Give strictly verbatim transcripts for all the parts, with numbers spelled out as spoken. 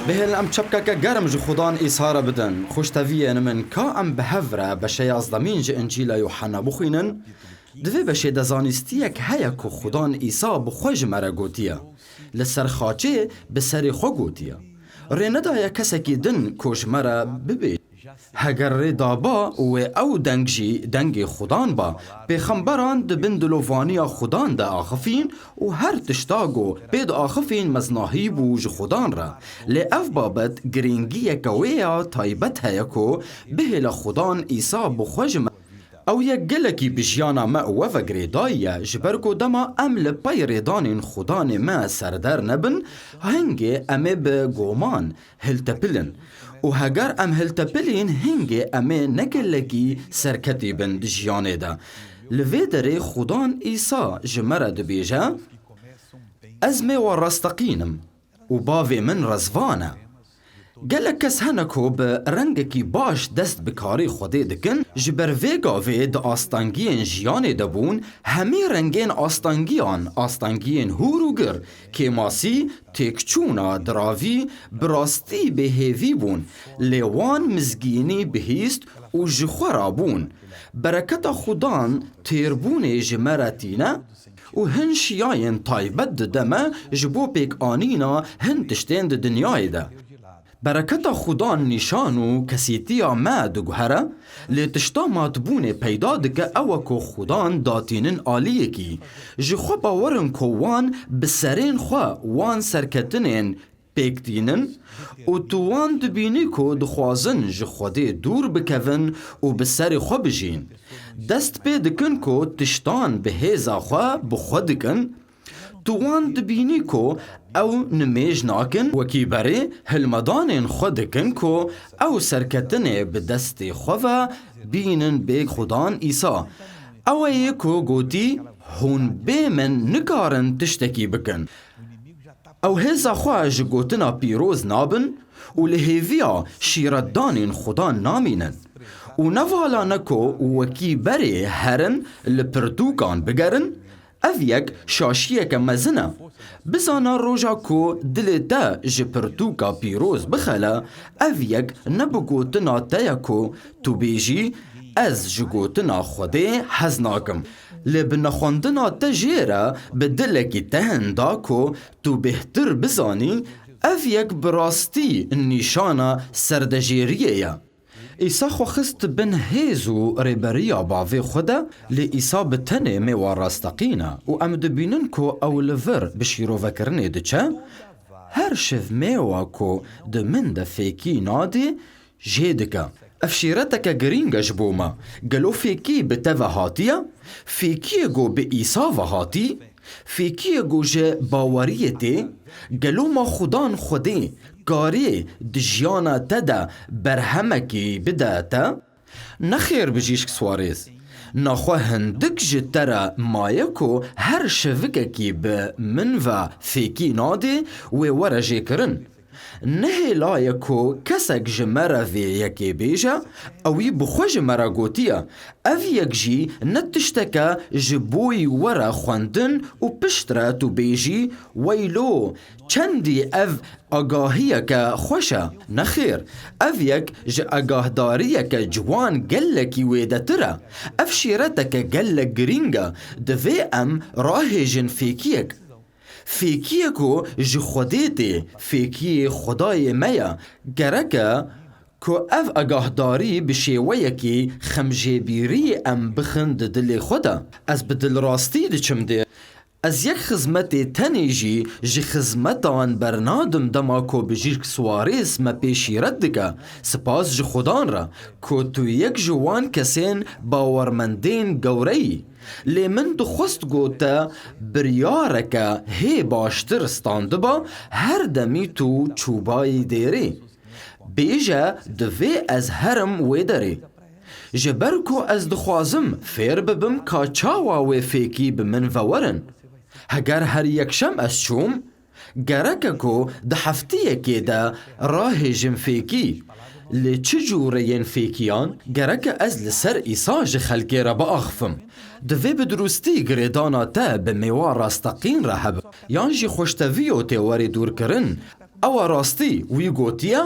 Bihêlin em çepkeke germ ji Xudan Îsa re bidin. Xweşteviyên min, ka em bi hev re beşe yazdemîn ji Încîla Yuhanna bixwînin. Di vê beşê de zanîstiyek heye ku Xudan Îsa bi xwe ji me re gotiye. Li ser xaçê bi serê xwe gotiye. Rê nedaye kesekî din ku ji me re bibêje. Heger rê daba û wê ew deng jî dengê Xudan ba, pêxemberan di bin dilovaniya Xudan de axifîn û her tişta ku pê diaxifîn mezinahî bû ji Xudan re. Lê ev babet girîngiyeke wê ya taybet heye ku bihêle Xudan Îsa bi xwe ji me. Ew yek gelekî bi jiyana me û we ve girêdayî ye, ji ber ku dema em li pey rêdanên Xudanê me serdar nebin, hingê em ê bi goman hiltepilin. Û heger em hiltepilîn, hingê em ê ne gelekî serketî bin di jiyanê de. Li vê derê Xudan Îsa ji me re dibêje, Ez mêwa rasteqîn im û bavê min rezvan e. Gelek kes hene ku bi rengekî baş dest bi karê Xwedê dikin, ji ber vê gavê di astengiyên jiyanê de bûn, hemî rengên astengiyan, astengiyên hûr û gir, kêmasî, têkçûna, diravî, bi rastî bêhêvî bûn, lê wan mizgînî bihîst û ji xwe rabûn. Bereketa Xudan têrbûnê ji me re tîne û hin şiyayên taybet dide me ji bo pêkanîna hin tiştên di dinyayê de. Bereketa Xudan nîşan û kesîtiya me diguhere, lê tişta matbûnê peyda dike ew e ku Xudan datînin aliyekî. Ji xwe bawer in ku wan bi serên xwe wan serketinên pêk tînin û tu wan dibînî ku dixwazin ji Xwedê dûr bikevin û bi serê xwe bijîn. Dest pê dikin ku tiştan bi hêza xwe bi xwe dikin. Tu wan dibînî ku ew nimêj nakin, wekî berê hilmedanên xwe dikin ku ew serketinê bi destê xwe ve bînin bê Xudan Îsa. Ew ê ku gotî, Hûn bê min nikarin tiştekî bikin. Ew hêza xwe ji gotina pîroz nabin û li hêviya şîretdanên Xudan namînin. Û ne vala ne ku wekî berê herin li pirtûkan bigerin, ev yek şaşiyeke mezin e. Bizane roja ku dilê te ji pirtûka pîroz bixele, ev yek ne bi gotina te ye ku tu bêjî, Ez ji gotina Xwedê hez nakim. Lê bi nexwendina te jê re bi dilekî te hinda ku tu bêhtir bizanî, ev yek bi rastî nîşana serdejêriyê ye. Îsa xwe xist bin hêz û rêberiya bavê xwe de, lê Îsa bi tenê mêwa rasteqîn e û em dibînin ku ew li vir bi şîrovekirinê diçe, her şev mêwa ku di min de fêkî nadê, jê dike. Ev şîreteke girîng e ji bo me. Gelo fêkî bi te ve hatiye? Fêkiyê ku bi Îsa ve hatî? Fêkiyê ku ji baweriyê tê? Gelo ma Xudan Xwedê karê di jiyana te de berhemekî bide te? Nexêr, bijîşk Suarez. Naxwe hindik ji te re maye ku her şevikekî bi min ve fêkî nadê wê were jêkirin. Ne hêla ye ku kesek ji me re vê yekê bêje, ewî bi xwe ji me re gotiye. Ev yek jî ne tişteke ji bo yî were xwendin û piştre tu bêjî, Weylo, çendî ev agahiyeke xweş e. Nexêr, ev yek ji agahdariyeke ciwan gelekî wêdetir e. Ev şîreteke gelek girîng e. Divê em rahêjin fêkiyek. Fêkiyê ku ji Xwedê tê, fêkiyê Xwedayê me ye. Gerek e ku ev agahdarî bi şêweyekî xemjêbîrî em bixin di dilê xwe de. Ez bi dilrastî diçim dê. Ez yek xizmetê tenê jî ji xizmetan bernadim dema ku bijîşk Suarez me pê şîret dike. Spas ji Xudan re ku tu yek ji wan kesên bawermendên gewre yî. Lê min dixwest ku te biryareke hê baştir standiba, her demî tu çûbayî dêrê. Bêje, divê ez herim wê derê. Ji ber ku ez dixwazim fêr bibim ka çawa wê fêkî bi min ve werin. Heger her yekşem ez çûm, gerek e ku di heftiyekê de rahêjim fêkî. Lê çi cûreyên fêkiyan? Gerek e ez li ser Îsa ji xelkê re biaxifim. Divê bi dirûstî girêdana te bi mêwa rasteqîn re hebe. Yan jî xweşteviyo tê werê dûrkirin. Ew e rastî, wî gotiye,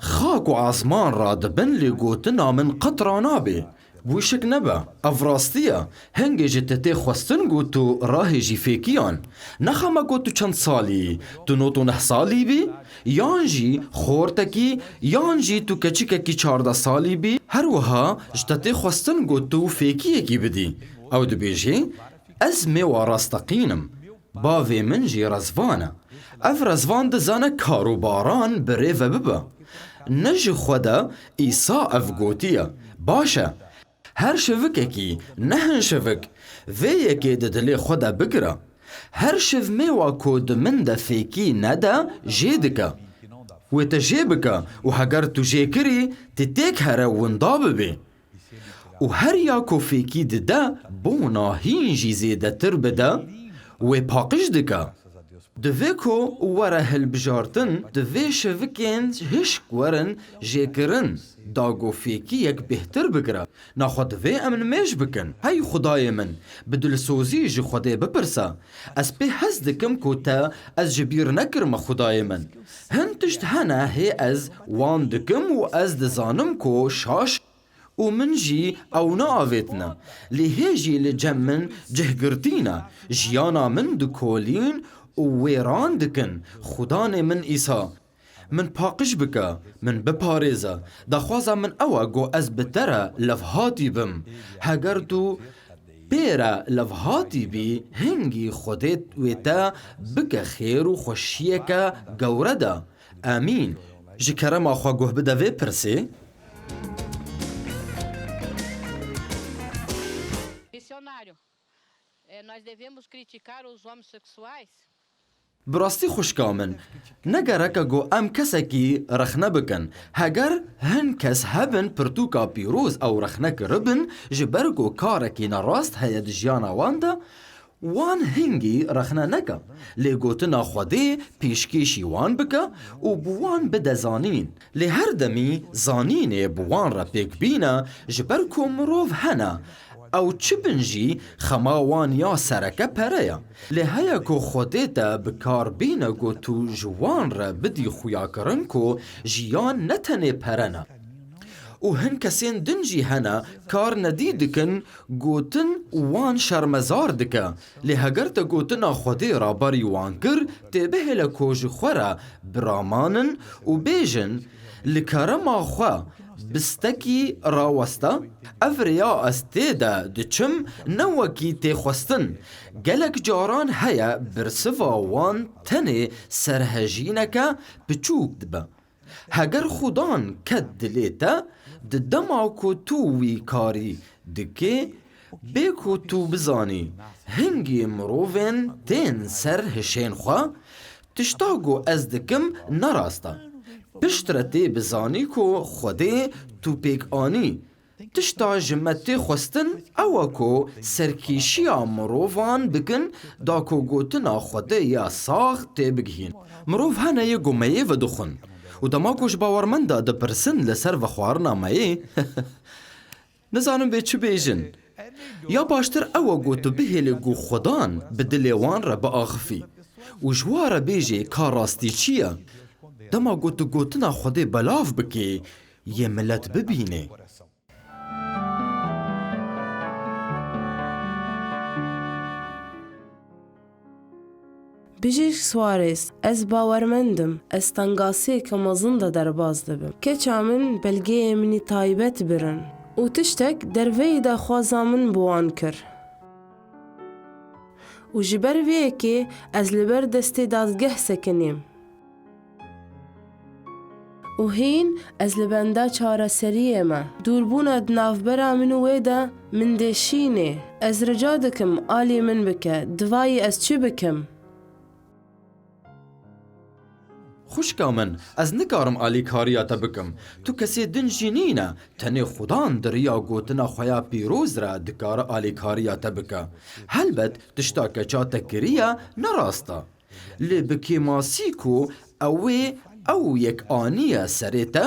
xak û ezman radibin lê gotina min qet ranabê. Wî şik nebe, ev rastî ye. Hingê ji te tê xwestin ku tu rahêjî fêkiyan. Nexe me ku tu çend salî yî, tu nod û neh salî bî, yan jî xortekî, yan jî tu keçikekî çardeh salî bî, her wiha ji te tê xwestin ku tu fêkiyekî bidî. Ew dibêjê, ez mêwa rasteqîn im. Bavê min jî rezvan e. Ev rezvan dizane kar û baran bi rê ve bibe. Ne ji xwe de Îsa ev gotiye. Baş e. Her şivikekî, ne hin şivik, vê yekê di dilê xwe de bigire. Her şiv mêwa ku di min de fêkî nede, jê dike. Wê te jê bike û heger tu jê kirî, tu têk here winda bibê. Û her ya ku fêkî dide, bona hîn jî zêdetir bide, wê paqij dike. Divê ku were hilbijartin, divê şevikên hişk werin jêkirin, da ku fêkiyek bêhtir bigire. Naxwe divê em nimêj bikin. Hey Xwedayê min, bi dilsozî ji Xwedê bipirse. Ez pê hez dikim ku te ez ji bîr nekirime Xwedayê min. Hin tişt hene hê ez wan dikim û ez dizanim ku şaş û min jî ew neavêtine. Lê hê jî li cem min cihgirtî ne. Jiyana min dikolîn û wêran dikin. Xudanê min Îsa, min paqij bike, min biparêze. Daxwaza min ew e ku ez bi te re levhatî bim. Heger tu pê re levhatî bî, hingî Xwedê wê te bike xêr û xweşiyeke gewre de. Amîn. Ji kerema xwe guh bide vê pirsê. Missionário, eh, nós devemos criticar os homossexuais? Bi rastî xwişka min, ne gerek e ku em kesekî rexne bikin. Heger hin kes hebin pirtûka pîroz ew rexne kiribin, ji ber ku karekî nerast heye di jiyana wan de, wan hingî rexne neke, lê gotina Xwedê pêşkêşî wan bike û bi wan bide zanîn. Lê her demî zanînê bi wan re pêk bîne, ji ber ku mirov hene, ew çi bin jî xema wan ya sereke pere ye. Lê heye ku Xwedê te bi kar bîne ku tu ji wan re bidî xuyakirin ku jiyan ne tenê pere ne. Û hin kesên din jî hene, kar nedî dikin, gotin wan şermezar dike. Lê heger te gotina Xwedê raberî wan kir, tê bihêle ku ji xwe re biramanin û bêjin, li kerema xwe bistekî raweste, ev rêya ez tê de diçim ne wekî tê xwestin. Gelek caran heye bersiva wan tenê serhejîneke piçûk dibe. Heger Xudan ket dilê te, di dema ku tu wî karî dikê, bê ku tu bizanî, hingî mirovên tên ser hişên xwe, tişta ku ez dikim ne rast e. Piştre tê bizanî ku Xwedê tu pêk anî. Tişta ji me tê xwestin ew e ku serkêşiya mirovan bikin, da ku gotina Xwedê ya sax tê bigihîn. Mirov hene yê ku meyê vedixwin. Û dema ku ji bawermenda dipirsin li ser vexwarina meyê, nizanin bê çi bêjin. Ya baştir ew e ku tu bihêlî ku Xudan bi dilê wan re biaxifî. Û ji wan re bêjê ka rastî çi ye. Dema ku tu gotina Xwedê belav bikê, yê milet bibînê. Bijîşk Suarez, ez bawermend im, ez tengasiyeke mezin de derbas dibim. Keça min belgeyê min î taybet birin û tiştek derveyî daxwaza min bi wan kir. Û ji ber vê yekê ez li ber destê dadgeh sekinîm. Û hîn ez li benda çareseriyê me. Dûrbûna di navbera min û wê de min dêşînê. Ez rica dikim alî min bike, divayî ez çi bikim? Xwişka min, ez nikarim alîkariya te bikim. Tu kesê din jî nîne, tenê Xudan di riya gotina xwe ya pîroz re dikare alîkariya te bike. Helbet tişta keça te kiriye ne rast e. Lê bi kêmasî ku ew ê ew yek aniye serê te,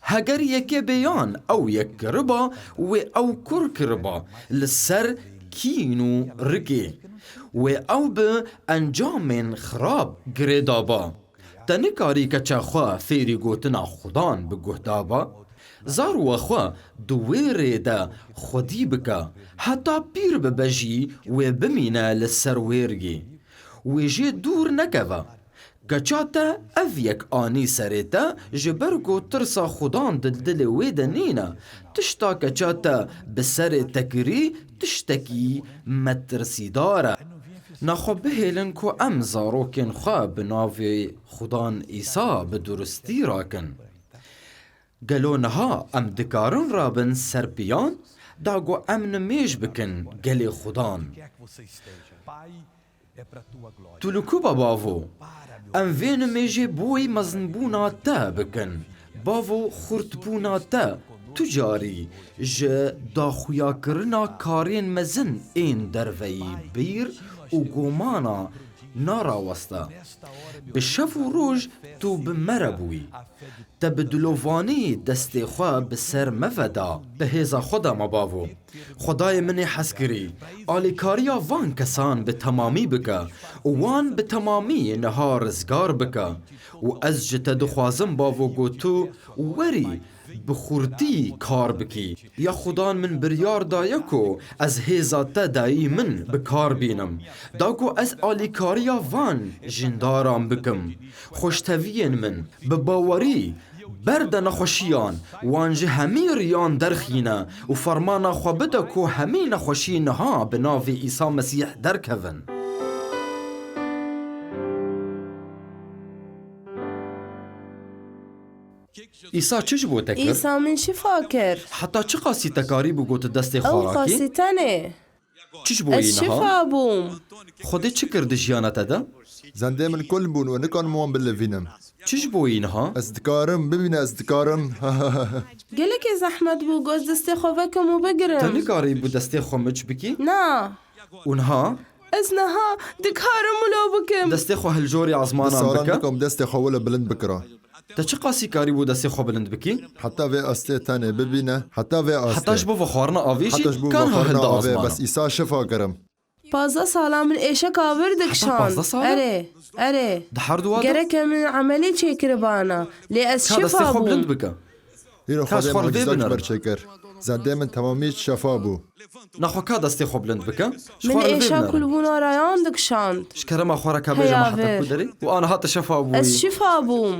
heger yekê bêyan ew yek kiriba, wê ew kur kiriba li ser kîn û rikê, wê ew bi encamên xirab girêdaba. Te nikarî keça xwe fêrî gotina Xudan bi guh da ba? Zarwa xwe di wê rê de xwedî bike, heta pîr bibe jî wê bimîne li ser wêrgî. Wê jê dûr nekeve. Keça te ev yek anî serê te, ji ber ku tirsa Xudan di dilê wê de nîne. Tişta keça te bi serê te kirî, tiştekî metirsîdar e. Naxwe bihêlin ku em zarokên xwe bi navê Xudan Îsa bi durustî rakin. Gelo niha em dikarin rabin ser piyan, da ku em nimêj bikin gelê Xudan? Tu li ku be, bavo? Em vê nimêjê boyî mezinbûna te bikin. Bavo, xurtbûna te, tu carî ji daxuyakirina karên mezin ên derveyî bîr û gomana naraweste. Bi şev û roj tu bi me re bûyî. Te bi dilovanî destê xwe bi ser me ve da. Bi hêza xwe de, me bavo. Xwedayê min ê hezkirî, alîkariya van kesan bi temamî bike û wan bi temamî niha rizgar bike. Û ez ji te dixwazim, bavo, ku tu werî bi xurtî kar bikî. Ya Xudan min biryar daye ku ez hêza te dayî min bi kar bînim, da ku ez alîkariya van jindaran bikim. Xweşteviyên min, bi bawerî berde nexweşiyan, wan ji hemî riyan derxîne û fermana xwe bide ku hemî nexweşî niha bi navê Îsa Mesîh derkevin. Îsa çi ji bo te kir? Îsa min şifa kir. Heta çi qasî te karîbû ku tu destê xwe rakî? Ew qasî tenê. Çi ji bo Ez wî niha? Şifa bûm. Xwedê çi kir di jiyana te de? Zendê min kul bûn û nikarim wan bilivînim. Çi ji bo wî niha? Ez dikarim, bibîne ez dikarim. Gelekî zehmet bû, ku ez destê xwe vekim û bigirim. Te nikarîbû destê xwe miç bikî? Na. Û niha? Ez niha dikarim wilo bikim. Destê xwe hiljorî ezmanan bike. Salan dikim destê xwe wilo bilind bikira. Te çi qasî karîbû destê xwe bilind bikî? Heta vê astê tenê bibîne, heta vê astê. Heta ji bo vexwarina avê jî Heta ji bo kan vexwarina hilda avê, ezmana. Bes Îsa şifa kirim. Pazdeh sala min êşeka vir dikişand. Pazdeh sala? Erê, erê. Di her du wa de? Gereke min emelî çêkiribana, lê ez şifa bûm. Ka destê xwe bilind bike. Îro Ka ji Xwedê xwe rê vê mucîza ji binere. Min çêkir. Zendê min temamî şefa bû. Naxwe ka destê xwe bilind bike. Ji Min xwe rê vê êşa binere. Kulbûna rayan dikişand. Ji kerema xwe re ka bêje Heya me heta vir. Ku derê û aniha te şefa bûyî. Ez şifa bûm.